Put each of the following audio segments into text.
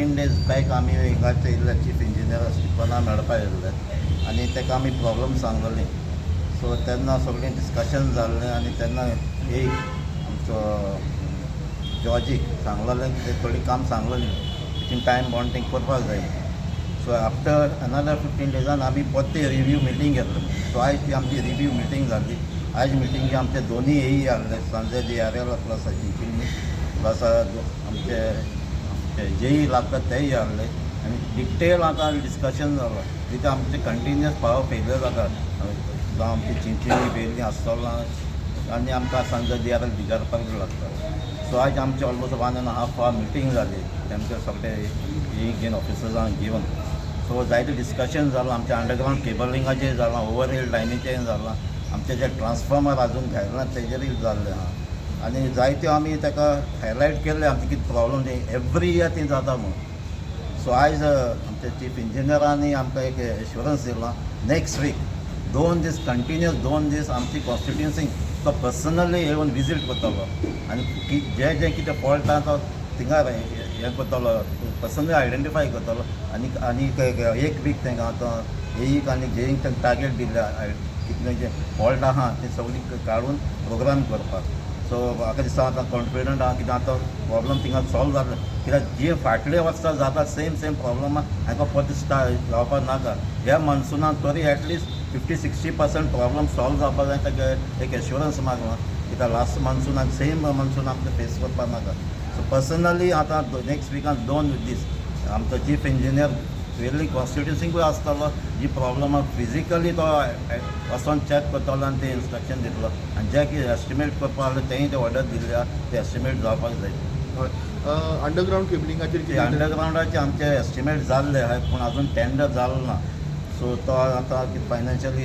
15 days back आमी हिंगाच येयल्ले, चीफ इंजिनियर स्टिफना मेळपा येयल्ले आनी ताका आमी प्रॉब्लम सांगलेली. सो तेन्ना सगळें डिस्कशन जाल्लें आनी तेन्ना एक आमचो जॉर्जीक सांगलेलें की ते थोडीं काम सांगलेलीं, तितून टायम बाउंड करपाक जाय. सो आफ्टर अनदर 15 डेजान आमी परते रिव्यू मिटींग घेतली. सो आयज ती आमची रिव्यू मिटींग जाली. आयज मिटिंगे आमचे दोनी एई आहले, संजय दी आरेला प्लस चिंचिणी प्लस आमचे आमचे जेई लागता तेय आहले आनी डिटेल आतां डिस्कशन जालां. कित्याक आमचे कंटिन्युअस पावर फेलियर जाता, जावं आमची चिंचिणी वेर्ली आसतोला आनी आमकां संजय दी आरेल दिगरपाक लागता. सो आयज आमचे almost one and half hour meeting जाली तेमचे सगळे ई घेवन, ऑफिसर्सांक घेवन. सो जायते डिस्कशन जालां. आमच्या अंडरग्रावंड केबलिंगाचेर जालां, ओवरहेड लायनीचेर जालां, आमचे जे ट्रान्सफॉर्मर अजून घायना तेजेरूय जाल्लें आहा आनी जायत्यो आमी ताका हायलायट केल्ले आमचे कितें प्रॉब्लम ते एवरी इयर ती जाता म्हूण. सो आयज आमच्या चीफ इंजिनियरांनी आमकां एक एश्युरन्स दिलां, नेक्स्ट वीक 2 दीस, कंटिन्युअस 2 दीस आमची कॉन्स्टिट्युन्सी तो पर्सनली येवन विजीट करतलो आनी जे जे कितें फॉल्ट आहा तो थिंगा हें करतलो, पर्सनली आयडेंटिफाय करतलो. आनी आनी एक वीक तांकां आतां एईक आनी जेईक तांकां टार्गेट दिल्ले, कितले जे फॉल्ट आहा ते सगळी काडून प्रोग्राम करपाक. सो म्हाका दिसता आतां कॉन्फिडंट आहा कित्याक आतां प्रॉब्लम थिंगा सॉल्व जातले, कित्याक जे फाटले वर्सा जाता सेम सेम प्रॉब्लम हांकां परत स्टार्ट जावपाक नाका. ह्या मॉन्सुनान तरी at least 50-60% problem solve जावपाक जाय. ताका एक एश्युरन्स मागलां, कित्याक लास्ट मॉन्सुनान सेम मॉन्सून आमकां फेस करपाक नाका. सो पर्सनली आतां नेक्स्ट विकान 2 दीस आमचो चीफ इंजिनियर वेर्ली कॉन्स्टिट्युन्सीकूय आसतलो, जी प्रॉब्लम फिजिकली तो वचोन चॅक करतलो आनी ते इन्स्ट्रक्शन दितलो आनी जे कितें एस्टिमेट करपा आहले तेंय ते ऑर्डर दिल्ले आहा, ते एस्टिमेट जावपाक जाय. हय, अंडरग्रावंड केबलिंगाचेर ते कितें? अंडरग्रावंडाचे आमचे एस्टिमेट जाल्ले आहाय, पूण अजून टेंडर जालो ना. सो तो आतां कितें फायनान्शियली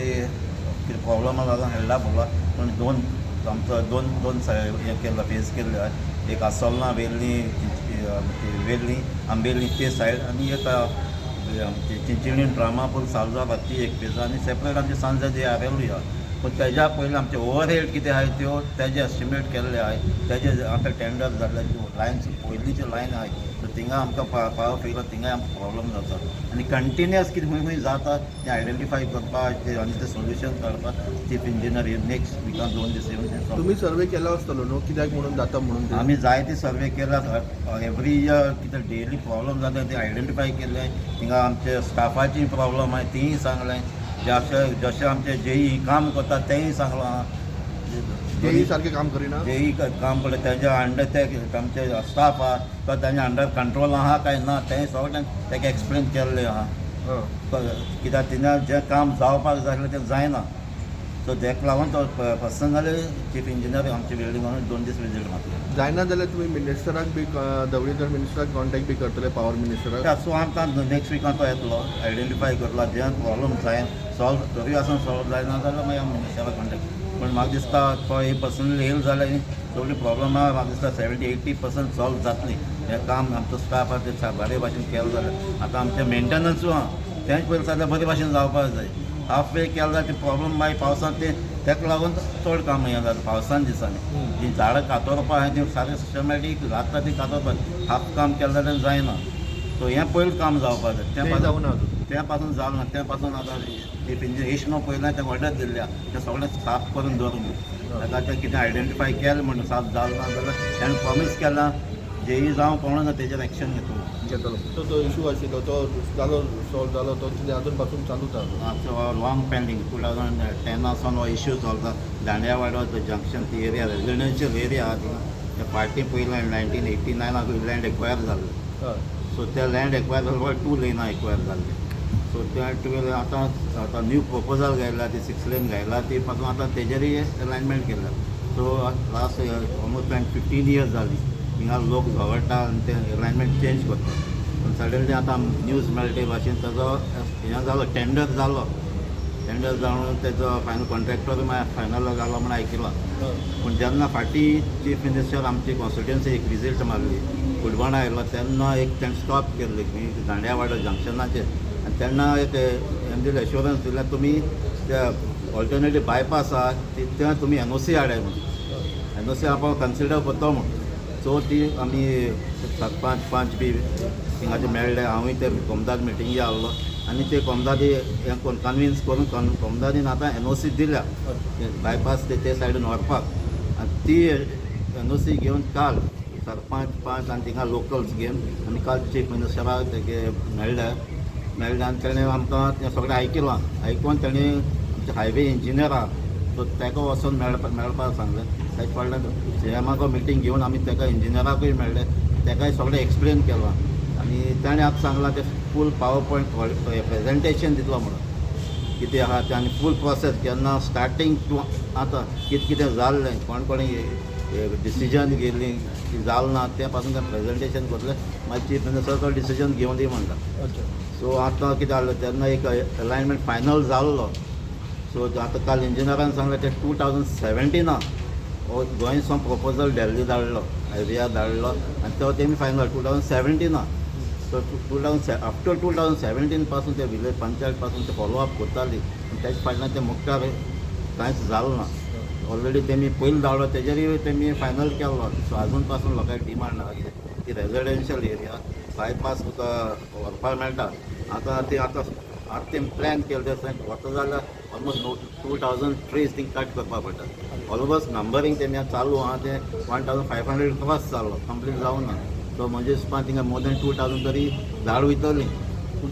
कितें प्रॉब्लमा लागून हेल्डा पडला. पूण दोन आमचो दोन दोन हें केल्लो, फेज केल्ले आहाय. एक आसोलना वेर्ली वेर्ली आंबेली ते सायड आनी एक आमची चिंचिणी ड्रामापूर सालजारा ती एक फेज आनी सेपरेट आमचे सांजे दी आरेलूय आहा. पूण तेज्या पयलीं आमचे ओवरहेड कितें आहाय त्यो तेजे एस्टिमेट केल्ले आहाय. तेजे आतां टेंडर जाल्ले लायन्स, पयलींचे लायन आहाय, सो थिंगा आमकां पावर फेल, थिंगाय आमकां प्रॉब्लम जाता आनी कंटिन्युअस कितें खंय खंय जाता तें आयडेंटिफाय करपाक आनी तें सोल्युशन काडपाक चीफ इंजिनियर नेक्स्ट विकान 2 दीस येवन तें solve. तुमी सर्वे केला आसतलो न्हू, कित्याक म्हणून जाता म्हणून ते? आमी जायते सर्वे केला. एवरी इयर कितें डेली प्रॉब्लम जाता ते आयडेंटिफाय केले. थिंगा आमचे स्टाफाची प्रॉब्लम आहाय तीय सांगलें. जशें जशें आमचे जेई काम करता तेंय सांगलां. जेई सारकें काम करिना? जेई काम करता, तेज्या अंडर ते आमचे स्टाफ आहा तो तेज्या अंडर कंट्रोल आहा काय ना तेंय सगळें ताका एक्सप्लेन केल्लें आहा. कित्याक थिंगा जें काम जावपाक जाय आसलें तें जायना. सो तेका लागून तो पर्सनली चीफ इंजिनियर आमचे बिल्डींग 2 दीस विजीट मारतले. जायना जाल्यार तुमी मिनिस्टराक बी, ढवळीकर मिनिस्टराक कॉन्टेक्ट बी करतले, पावर मिनिस्टराक? सो आमकां नेक्स्ट विकान तो येतलो, आयडेंटिफाय करतलो, जें प्रॉब्लम जाय सॉल्व तरी आसून सॉल्व जायना जाल्यार मागीर आमी मिनिस्टराक कॉन्टेक्ट. पूण म्हाका दिसता तो एक पर्सनली येयल जाल्यार सगळी प्रॉब्लम आहा म्हाका दिसता 70-80% सॉल्व जातली. हें काम आमचो स्टाफ आहा ते बरे भाशेन केलें जाल्यार, आतां आमचें मेंटेनन्सूय आहा तेंच पयलीं जाल्यार बरे भाशेन जावपाक जाय. हाफ वे केलें जाल्यार ते प्रॉब्लम मागीर पावसांत ते ताका लागून चड काम हें जाता. पावसान दिसांनी जी झाडां कातरपा आहाय ती सारकें सिस्टमॅटीक जाता, ती कातरपा हाफ काम केलें जाल्यार जायना. सो हें पयलीं काम जावपाक जाय. तें जावना अजून. तें पासून जालें ना. तें पासून आतां चीफ इंजिनियर एशनो पयलें तें ऑर्डर दिल्ली आहा, तें सगळें साफ करून दवर म्हणून. ताका तें कितें आयडेंटिफाय केलें म्हणून साफ जालें ना जाल्यार तेणें प्रॉमीस केलां, जेई जावं कोण ना तेजेर एक्शन घेतलो. घेतलो. तो तो इशू आशिल्लो तो जालो सॉल्व जालो तो कितें अजून पासून चालूच आहा? लॉंग पेंडींग, 2010 सावन हो इश्यू चलता. दांड्यावाडो जंक्शन ती एरिया रेजिडेन्शियल एरिया आहा. थिंगा ते फाटीं पयलें 1989 नाक लँड एक्वायर जाल्लें. सो ते लँड एक्वायर जालें, टू लेनां एक्वायर जाल्लें. सो त्या टू आतां आतां न्यू प्रपोजल घायला, ती सिक्स लेन घायला, ती पासून आतां तेजेरय अलायनमेंट केल्या. सो लास्ट ऑलमोस्ट 15 इयर्स जाली हिंगा लोक झगडटा आनी ते अलायनमेंट चेंज करता. पूण सडनली आतां न्यूज मेळटा ते भाशेन ताजो हें जालो, टेंडर जालो. टेंडर जावन तेजो फायनल कॉन्ट्रॅक्टर मागीर फायनल जालो म्हूण आयकलां. पूण जेन्ना फाटीं चीफ मिनिस्टर आमची कॉन्स्टिट्युन्सी एक विजीट मारली, कुलबणा आयलो, तेन्ना एक तेणें स्टॉप केल्ली दांड्यावाडो जंक्शनाचेर आनी तेन्ना एक हें दिलें, एश्योरन्स दिलें, तुमी ते ऑल्टरनेटीव बायपास आहा ते तुमी एनओसी हाडाय म्हणून, एनओसी आपण कन्सिडर करतो म्हणून. चवथी आमी सरपंच पंच बी थिंगाचे मेळ्ळे. हांवूय ते कोमदाद मिटिंगे आहलो आनी ते कोमदादी हें करून कन्विन्स करून कोमदादीन आतां एनओसी दिल्या बायपास ते ते सायडीन व्हरपाक. आनी ती एनओसी घेवन काल सरपंच पंच आनी थिंगा लोकल्स घेवन आमी काल चीफ मिनिस्टराक तेगे मेळ्ळे मेळ्ळे आनी तेणें आमकां तें सगळें आयकलां. आयकून तेणें आमचे हायवे इंजिनियर आहा सो ताका वचोन मेळपाक सांगलें. ताचे फाटल्यान सीएमाको मिटींग घेवन आमी ताका इंजिनियराकूय मेळ्ळे, ताकाय सगळें एक्सप्लेन केलां आनी ताणें आतां सांगलां तें फूल पावर पॉयंट प्रेजेंटेशन दितलो म्हणून कितें आहा तें आनी फूल प्रोसेस केन्ना स्टार्टींग टू आतां कितें कितें जाल्लें, कोण कोणी डिसिजन घेयल्ली की जालें ना तें पासून तें प्रेजेंटेशन करतलें. मागीर चीफ मिनिस्टर तो डिसिजन घेवन दी म्हणटा. सो आतां कितें जालें तेन्ना एक अलायनमेंट फायनल जाल्लो. सो आतां काल इंजिनियरान सांगलें तें 2017 हो गोंयसून प्रपोजल दिल्ली धाडलो, हायवेयार धाडलो आनी तो तेमी final 2017. So two thousand after 2017 पासून ते विलेज पंचायत पासून ते फॉलो अप करताली पूण तेजे फाटल्यान ते मुखार कांयच जालें ना. ऑलरेडी तेमी पयलीं धाडलो तेजेरूय तेमी फायनल केल्लो. सो आजून पासून लोकांक डिमांड आहा कितें ती रेजिडेन्शियल एरिया बायपास तुका व्हरपाक मेळटा. आतां ती आतां आतां तेमी प्लॅन केलें तें वता जाल्यार ऑलमोस्ट 2000 ट्रीज थिंग कट करपाक पडटा. ऑलमोस्ट नंबरींग तेमी आतां चालू आहा तें 1500 क्रॉस जालो, कंप्लीट जावना. सो म्हजे हिसपान थिंगा मोर दॅन 2000 तरी झाड वयतलीं.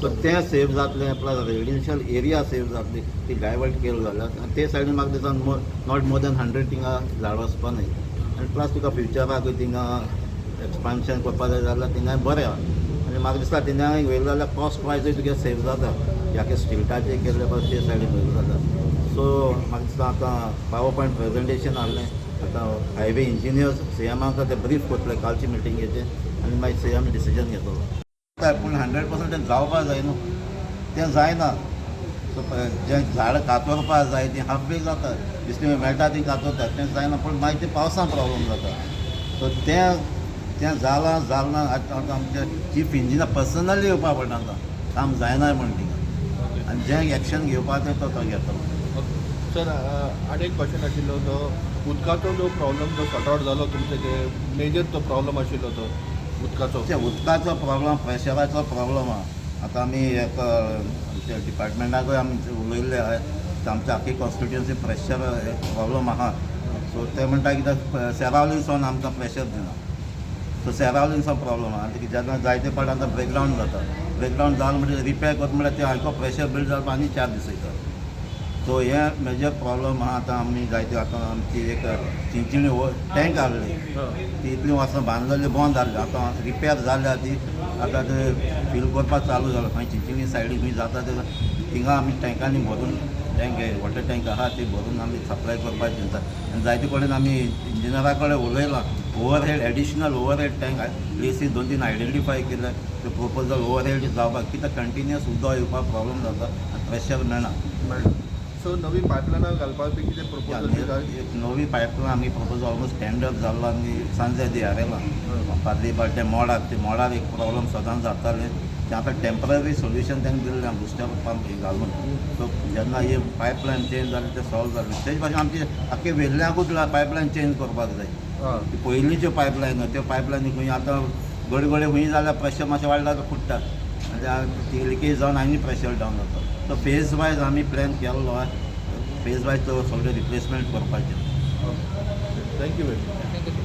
सो तें सेफ जातलें प्लस रेजिडेन्शियल एरिया सेफ जातली ती डायवर्ट केली जाल्यार. आनी ते सायडीन म्हाका दिसता not more than 100 थिंगा झाड वचपा न्हय आनी प्लस तुका फ्युचराकूय थिंगा एक्सपान्शन करपा जाय जाल्यार थिंगाय बरें आहा. आनी म्हाका दिसता थिंगा वयले जाल्यार कॉस्ट वायजूय तुगे सेफ जाता ह्या स्टिल्टाचेर केल्ले पासून ते सायडीन वयले जाल्यार. सो म्हाका दिसता आतां पावर पॉयंट प्रेजेंटेशन आहलें, आतां हायवे इंजिनियर्स सीएमाक ते ब्रीफ करतले कालचे मिटिंगेचेर आनी मागीर सीएम डिसिजन घेतलो. पूण 100% तें जावपा जाय न्हू, तें जायना. सो जें झाडां कातरपा जाय ती हाफ वे जाता, दिसली मेळटा ती कातरता, तें जायना. पूण मागीर तें पावसान प्रॉब्लम जाता. सो तें तें जालां जालें ना आतां आमचे चीफ इंजिनियर पर्सनली येवपा पडटा आतां काम जायना म्हण थिंगा आनी जें एक्शन घेवपा तें तो तो घेतलो. सर, आनी एक क्वेश्चन आशिल्लो, तो उदकाचो जो प्रॉब्लम जो सॉर्ट आउट जालो तुमचे, ते मेजर तो प्रॉब्लम आशिल्लो तो उदकाचो? ते उदकाचो प्रॉब्लम, प्रेशराचो प्रॉब्लम आहा. आतां आमी एक आमच्या डिपार्टमेंटाकूय आमी उलयल्ले आहा, आमच्या आख्खी कॉन्स्टिट्युन्सी प्रेशर प्रॉब्लम आहा. सो ते म्हणटा कित्याक सेरावलीन आमकां प्रेशर दिना. सो सेरावलीनचो प्रॉब्लम आहा आनी जेन्ना जायते फावट आतां ब्रेकडावन जाता, ब्रेकडावन जालें म्हणटकीर रिपेर करता म्हणल्यार ते सारको प्रेशर बिल्ड जावपा आनी 4 दीस वयता. सो हे मेजर प्रॉब्लम आहा. आतां आमी जायते आतां आमची एक चिंचिणी टँक आहली, ती इतलीं वर्सां बांदलेली बंद जाल्ली, आतां रिपेर जाल्या ती आतां ते फील करपाक चालू जालो. खंय चिंचिणी सायडीन खंय जाता ते थिंगा आमी टँकांनी भरून टँक वॉटर टँक आहा ती भरून आमी सप्लाय करपाक चिंता. आनी जायते कडेन आमी इंजिनियरा कडेन उलयलां, overhead additional overhead tank places 2-3 identify केले ते प्रोपोजल ओवरहेड जावपाक कित्याक कंटिन्युअस उदक येवपाक प्रॉब्लम जाता आनी प्रेशर मेळना. सो नवी पायपलायनां घालपाक बी कितें प्रपोजल बी काय? एक नवी पायपलायन आमी प्रपोजल ऑलमोस्ट टेंडर जाल्लो आनी सांजे दियारेला पाद्री बाटे मोडाक ते मोडार एक प्रॉब्लम सदांच जाताले ते आतां टेंपररी सोल्युशन तांकां दिल्लें बुस्टर पंप घालून. सो जेन्ना ही पायपलायन चेंज जाली तें सॉल्व जालें. तेज भाशेन आमचे आख्खे वेल्ल्याकूच पायपलायन चेंज करपाक जाय. ती पयलींच्यो पायपलायन त्यो पायपलायनी खंय आतां गडगडे खंय जाल्यार प्रेशर मातशें वाडला जाल्यार फुट्टा आनी ती लिकेज जावन आनी प्रेशर डावन जाता. सो फेज वायज आमी प्लॅन केल्लो आहा, फेज वायज तो सगळें रिप्लेसमेंट करपाचें. Thank you very much.